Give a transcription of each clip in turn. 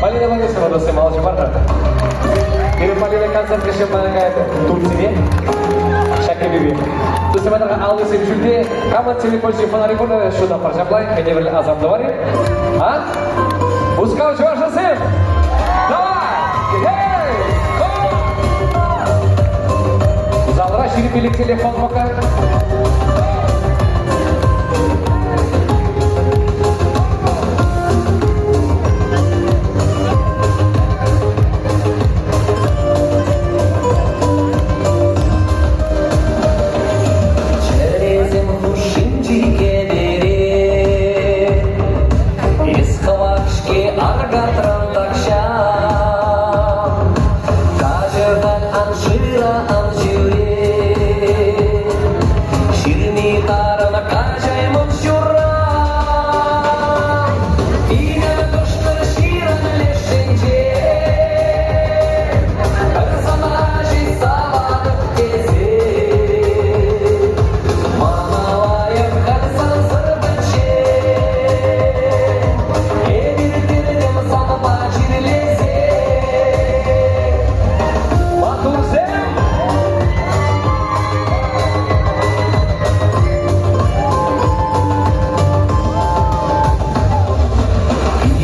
Полина Борисова туссем алӑ ҫупар-ха. Пирӗн Полина концерт кӗҫӗн пана каять Турцине. Ҫак кӗпепе. Туссем атӑр аллисем ҫӳлте. Камӑн телефон ҫи фонарик пур ҫутатпар ҫапла. Хӑйне пӗрле асам тӑвар-и? А? Мускав чӑвашӗсем! Давай! Эй! Залра ҫирӗппелек телефон пока. Чӗресем хушшинчи кӗпере Эс хӑвах-ҫке аркатран тахҫан. Каҫӑртан ан шыра, ан ҫӳре. Ҫырми тарӑн каҫаймӑн ҫурран. Тинӗ кӑштӑр ҫыран лешӗнче. Пӗр сана ҫеҫ саватӑп тесе. Мана лайӑх халь сансӑр пӗччен. Эпир тертӗм санпа чирлесе. Маттурсем!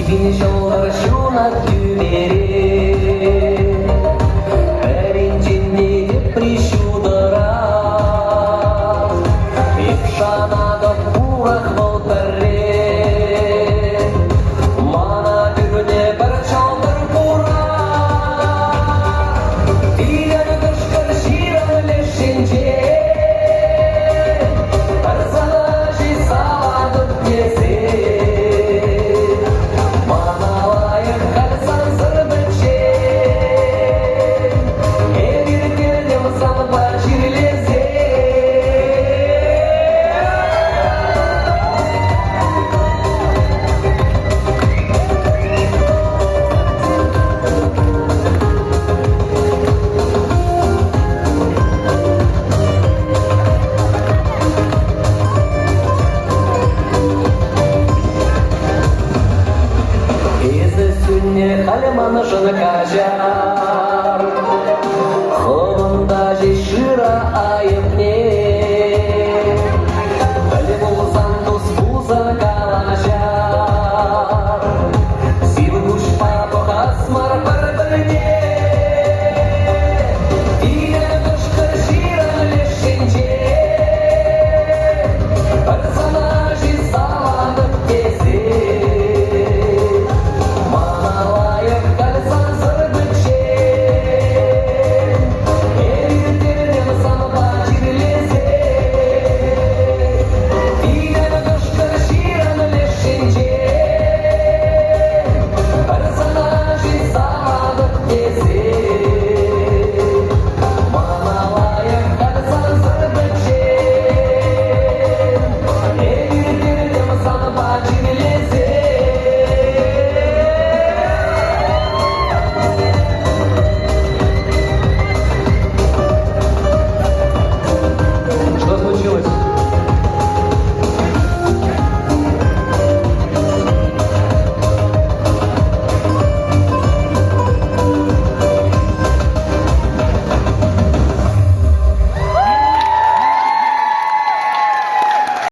Пин ҫӑлтӑр ҫунать тӳпере, Пӗринчен те тепри ҫутӑрах. Эп шанатӑп пурах вӑл пӗрре, Мана пӳрне пӗр чӑлтӑр пурах. Тилӗр кӑшкӑр ҫыран леш енче, Пӗр сана ҫеҫ саватӑп тесе. Мана лайӑх халь сансӑр пӗччен, Эпир кӗтӗм санпа чирлесе. Эсӗ сӳннӗ халь маншӑн каҫар, Хӑвӑн та ҫеҫ шыра айӑпне.